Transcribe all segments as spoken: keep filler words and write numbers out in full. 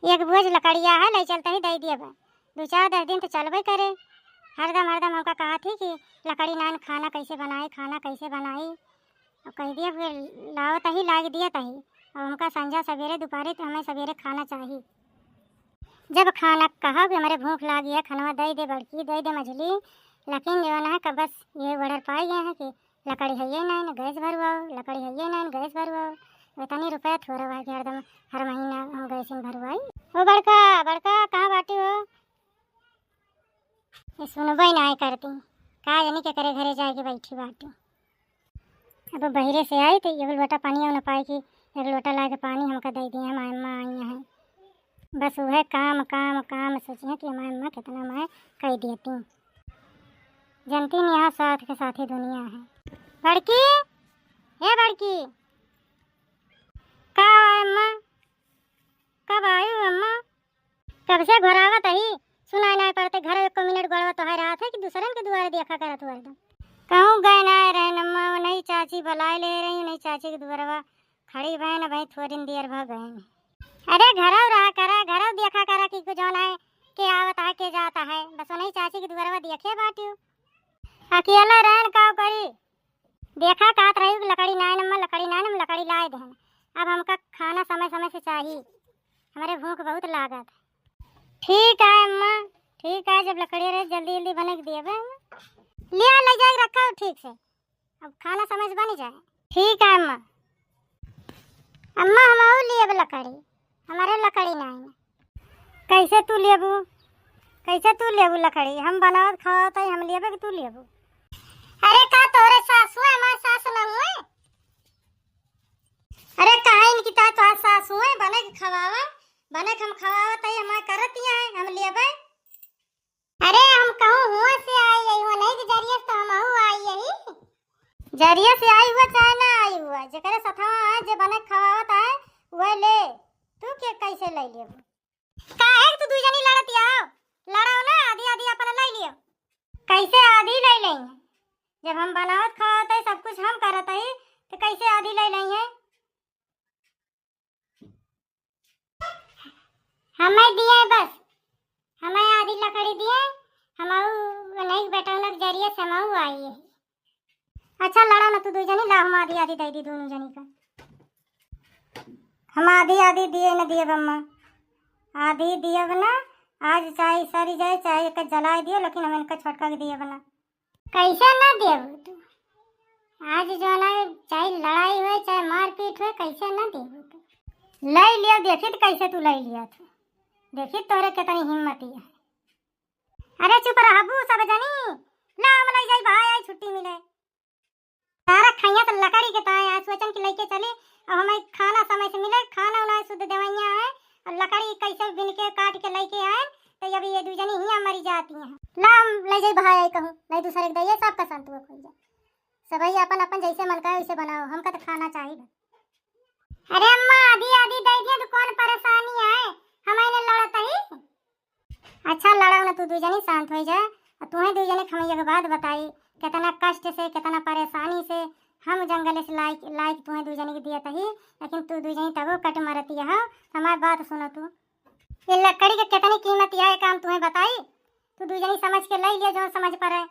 एक बोझ लकड़िया है, लइ चलत ही दइ दियब। दू चार दस दिन तो चलबे करे। हरदम, हरदम हमका कहत ही कि लकड़ी नाइन, खाना कैसे बनाई, खाना कैसे बनाई। अब कहि दिया, फिर लावत ही, लाग दियत ही। अब हमका संझा सबेरे, दुपहरे तो हमें सबेरे खाना चाही। जब खाना कहा कि हमरे भूख लागी है, खनवा दइ दे बड़की, दइ दे मझली, लेकिन जवन है कि बस ये order पाइ गए हैं कि लकड़ी हइये नाइन, गैस भरवाओ, लकड़ी हइये नाइन, गैस भरवाओ। इतनी रुपया थोड़ा हुआ कि हरदम, हर महीना हम गैस ही भरवाई। ओ बड़का, बड़का, कहाँ बाटी हो? ये सुनबे नाहीं करती, का जानी केकरे घरे जाइके बैठी बाटी। अब बहिरे से आई तो एक लोटा पानी न पाई कि एक लोटा लाके पानी हमका दइ दिए, हमार अम्मा आई हैं। बस उहे काम, काम, काम सोचिए कि हमार अम्मा कितना मैं कइ देती। जनती नहीं, यहाँ स्वार्थ के साथी दुनिया है। बड़की, ए बड़की, का अम्मा, कब आयु अम्मा? कब से घोरावत ही, सुनाई नाहीं पड़त, घर एको मिनट गोड़वा तोहार रहत है कि दूसरन के दुआरे देखा करत हुआ एकदम। कहूँ गए नाहीं रहे अम्मा, उन्हीं चाची बुलाए ले रही, उन्हीं चाची के दुआरवा खड़ी भए न भए, थोड़ी देर भ गए। अरे घरव रहा करा, घरव देखा करा कि जौन है, के आवत है, के जात है, बस उन्हीं चाची के दुआरवा देखे बाटियो। अकेला रहन का करी? देखा, कहत रही कि लकड़ी नाइन अम्मा, लकड़ी नाइन अम्मा, लकड़ी लाए देहन। अब हमका खाना समय समय से चाही, हमरे भूख बहुत लागत है। ठीक है अम्मा, ठीक है, जब लकड़ी रहे जल्दी जल्दी बने के दिए बे। लिया, ले जाके रखा ठीक से, अब खाना समय से बन जाए। ठीक है अम्मा। अम्मा, हम और लेब लकड़ी, हमारे लकड़ी नाहीं। कैसे तू लेबू, कैसे तू लेबू लकड़ी? हम बनावत खावत है, हम लेबे कि तू लेबू? अरे का तोरे सासु है, हमार सास न हुए? अरे काहे इनकी ता तोहार सासु है, बने के खवावा, बने के हम खवावत है, हमार करत ही है, हम लेबे। अरे हम कहूँ हुआ से आई है, वो नहीं कि जरिए से तो हम हूँ आई यही। जरिए से आई हुआ चाहे ना आई हुआ, जेकरे सथवा है, जे बने खवावत है, वह ले। तू के कैसे ले लेबू? काहे तू दुई जनी लड़त आओ? लड़ाओ ना, आधी आधी अपन ले लियो। कैसे आधी ले लेंगे? जब हम बनावत खावत है, सब कुछ हम करत है, तो कैसे आधी ले लेंगे? हमें दिए बस, हमें आधी लकड़ी दिए, हम नहीं बेटौनक जरिए से हम आई है। अच्छा लड़ा ना तू दुई जनी, ला हम आधी आधी दे दी दोनों जनी का। हम आधी आधी दिए न दिए अम्मा, आधी दिए ना, आज चाहे सरी जाए, चाहे एक जलाए दियो, लेकिन हम इनका छोटका के दिए बना। कैसे ना देबू तू? आज जो ना, चाहे लड़ाई होए, चाहे मारपीट होए, कैसे ना देबू तू? ले लियो, देखी तो कैसे तू ले लिया तू, देखी तोहरे कितनी हिम्मत है। अरे चुप रहबू सब जनी, ला हम ले जाई भाई, आई छुट्टी मिले। तारा खैया तो लकड़ी के ताए आज सोचन की लेके चली, अब हमें खाना समय से मिले, खाना उना शुद्ध देवैया है, और लकड़ी कैसे बिन के काट के लेके आए, तो अभी ये दू जनी हियाँ मरी जाती हैं। ला हम ले जाई भाई आई कहूँ, नहीं दूसरे के दइए, सबका संतुआ खोल जाए। सबही अपन अपन जैसे मन का है वैसे बनाओ, हमका तो खाना चाहिए। अरे अम्मा, आधी आधी दे दिया तो कौन परेशानी है, हम इन्हें लड़त ही। अच्छा लड़ाओ ना, तू दू जनी शांत हो जा। और तुम्हें दू जने के हम एक बात बताई, कितना कष्ट से, कितना परेशानी से हम जंगल से लाइक लाइक तुम्हें दू जनी के दिया तही, लेकिन तू दू जनी तबो कट मरती है। हमारी बात सुनो तू, ये लकड़ी के कितनी कीमत है, काम तुम्हें बताई, तू दू जनी समझ के ले लिया जो समझ पड़े।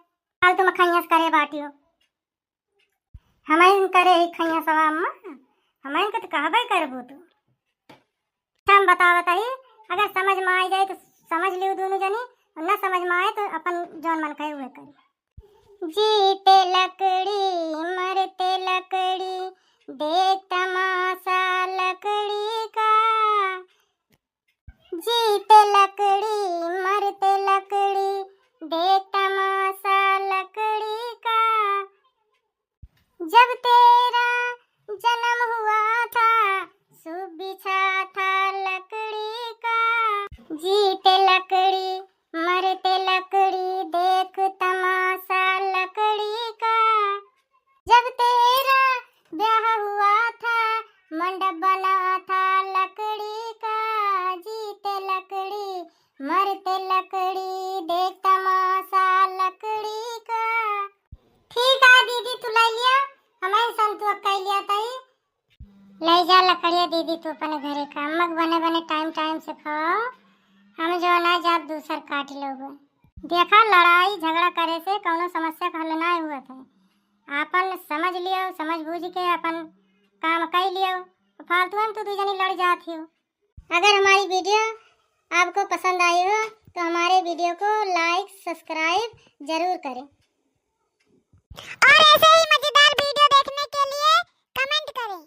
फालतू में खैया से करे बाटियो। हमाइन करे ही खैया सवा अम्मा, हमाइन के तो कहबे करबू तू। हम बतावत ही, अगर समझ में आ जाए तो समझ लियो दोनों जनी, और ना समझ में आए तो अपन जौन मन कहे उहे करी। जीते लकड़ी मरते लकड़ी, देख तमाशा लकड़ी का। जीते लकड़ी मरते लकड़ी, देख तमाशा लकड़ी का। जब तेरा जन्म हुआ था, सूप बिछा था लकड़ी का। जीते लकड़ी मरते लकड़ी, देख तमाशा लकड़ी का। जब तेरा ब्याह हुआ था, मंडप बना था लकड़ी का। जीते लकड़ी मरते लकड़ी, देख तमाशा लकड़ी का। ठीक है दीदी, तू ले लिया, हमें संतुआ कह लिया तई। ले जा लकड़िया दीदी तू अपने घरे का, अम्मा के बने बने टाइम टाइम से खाओ, हम जो ना जाब दूसर काट लोग। देखा, लड़ाई झगड़ा करे से कौनो समस्या का हल ना हुआ था। आपन समझ लियो, समझ बूझ के अपन काम कर लियो। फालतू में तू दू जनी लड़ जात हो। अगर हमारी वीडियो आपको पसंद आई हो तो हमारे वीडियो को लाइक, सब्सक्राइब जरूर करें। और ऐसे ही मजेदार वीडियो देखने के लिए कमेंट करें।